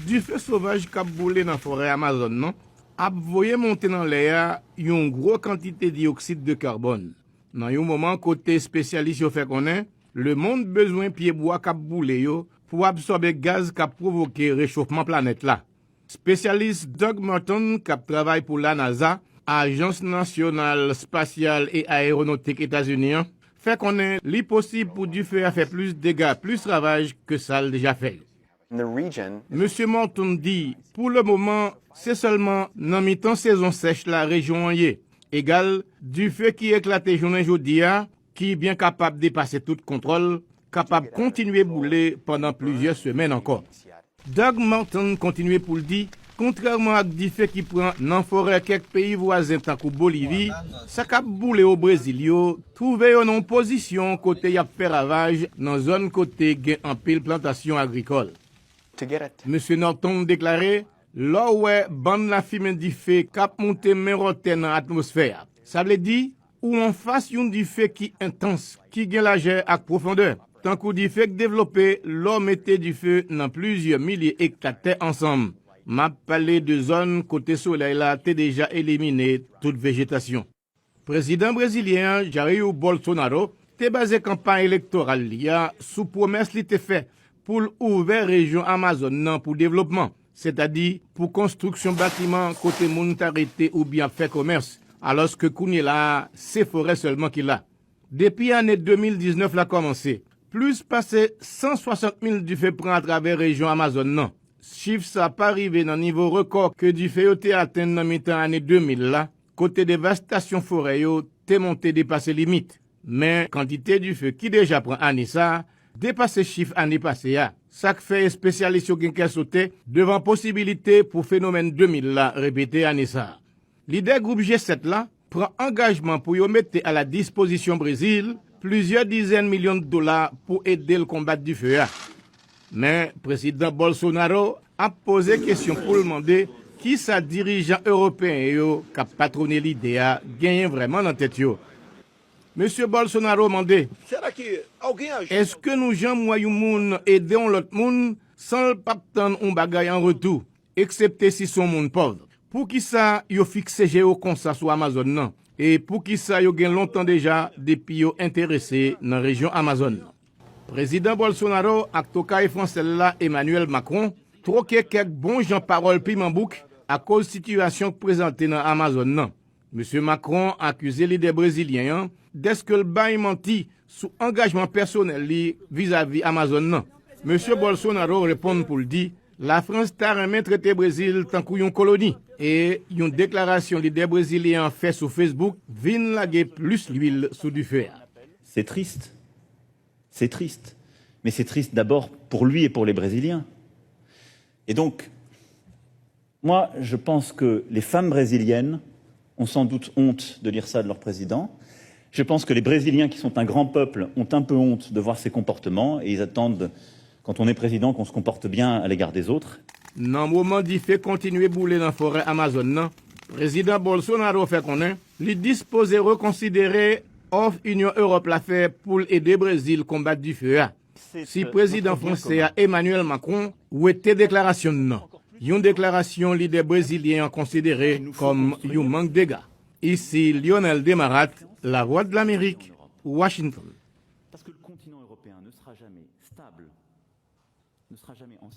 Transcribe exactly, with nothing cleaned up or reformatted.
Dife sovaj k ap boule nan forè Amazòn nan ap voye monte nan lè a yon gwo kantite diyoksid de kabòn, nan yon moman kote espesyalis yo fè konnen lemonn bezwen pyebwa k ap boule yo pou absòbe gaz k ap pwovoke rechofman planèt la. Espesyalis Doug Martin, k ap travay pou la NASA, Ajans Nasyonal Espasyal e Ayewonotik Etazini an, fè konnen li posib pou dife a fè plis dega, plis ravaj ke sa l deja fè yo. Mesye Martin di, pou le moman, se sèlman nan mitan sezon sèch la rejyon an ye. Egal, dife ki eklate jounen jodi a, ki byen kapab depase tout kontwòl, kapab kontinye boule pandan plizyè semèn ankò. Doug Martin kontinye pou l di, kontrèman ak dife ki pran nan forè kèk peyi vwazen tankou Bolivi, sa k ap boule o Brezil yo twouve yo nan yon pozisyon kote y ap fè ravaj nan zòn kote gen anpil plantasyon agrikòl. Mesye Norton deklare, lè w wè bann lafimen dife k ap monte men wotè nan atmosfè a, sa vle di ou anfas yon dife ki entans, ki gen lajè ak pwofondè, tankou dife k devlope lè w mete dife nan plizyè milye ekta tè ansanm. M ap pale de zòn kote solèy la te deja elimine tout vejetasyon. Prezidan brezilyen an, Jair Bolsonaro, te baze kanpay elektoral li a sou pwomès li te fè pou l ouvè rejyon Amazòn nan pou devlopman, sètadi pou konstriksyon batiman kote moun ta rete oubyen ap fè komès, alòske kounye la a, se forè sèlman ki la. Depi ane de mil diznèf la kòmanse, plis pase san swasant mil dife pran atravè rejyon Amazòn nan. Chif sa pa rive nan nivo rekò ke dife yo te atenn nan mitan ane de mil la, kote devastasyon forè yo te monte depase limit. Men, kantite dife ki deja pran ane sa a depase chif ane pase a, sa k fè espesyalis yo gen kè sote devan posibilite pou fenomèn de mil la repete ane sa a. Lidè gwoup G sèt la pran angajman pou yo mete a la dispozisyon Brezil plizyè dizèn milyon dola pou ede l konbat dife a. Men, Prezidan Bolsonaro ap poze kesyon pou l mande kisa dirijan ewopeyen yo k ap patwone lide a genyen vrèman nan tèt yo. Mesye Bolsonaro mande, èske nou janm wè yon moun ede yon lòt moun san l p ap tann yon bagay an retou, eksepte si se yon moun pòv? Poukisa yo fikse je yo konsa sou Amazòn nan? E poukisa yo gen lontan deja depi yo enterese nan rejyon Amazòn nan? Prezidan Bolsonaro ak tokay fransè l la, Emmanuel Macron, twoke kèk bon jan pawòl piman bouk akoz sitiyasyon k prezante nan Amazòn nan. Mesye Macron akize lidè brezilyen an dèske l bay manti sou angajman pèsonèl li vizavi Amazòn nan. Mesye Bolsonaro reponn pou l di, Lafrans ta renmen trete Brezil tankou yon koloni, e yon deklarasyon lidè brezilyen an fè sou Facebook vin lage plis lwil sou dife a. C'est triste. C'est triste. Mais c'est triste d'abord pour lui et pour les Brésiliens. Et donc, moi, je pense que les femmes brésiliennes ont sans doute honte de lire ça de leur président. Je pense que les Brésiliens, qui sont un grand peuple, ont un peu honte de voir ces comportements et ils attendent, quand on est président, qu'on se comporte bien à l'égard des autres. Nan moman dife kontinye boule nan forè Amazòn nan, Prezidan Bolsonaro fè konnen li dispoze rekonsidere òf Inyon Ewòp la fè pou l ede Brezil konbat dife a. Si prezidan fransè a, Emmanuel Macron, wete deklarasyon n nan, yon deklarasyon lidè brezilyen an konsidere kòm yon mank dega. Isi Lionel Demarat, Lavwadlamerik, Washington. Parce que le continent européen ne sera jamais stable, ne sera jamais en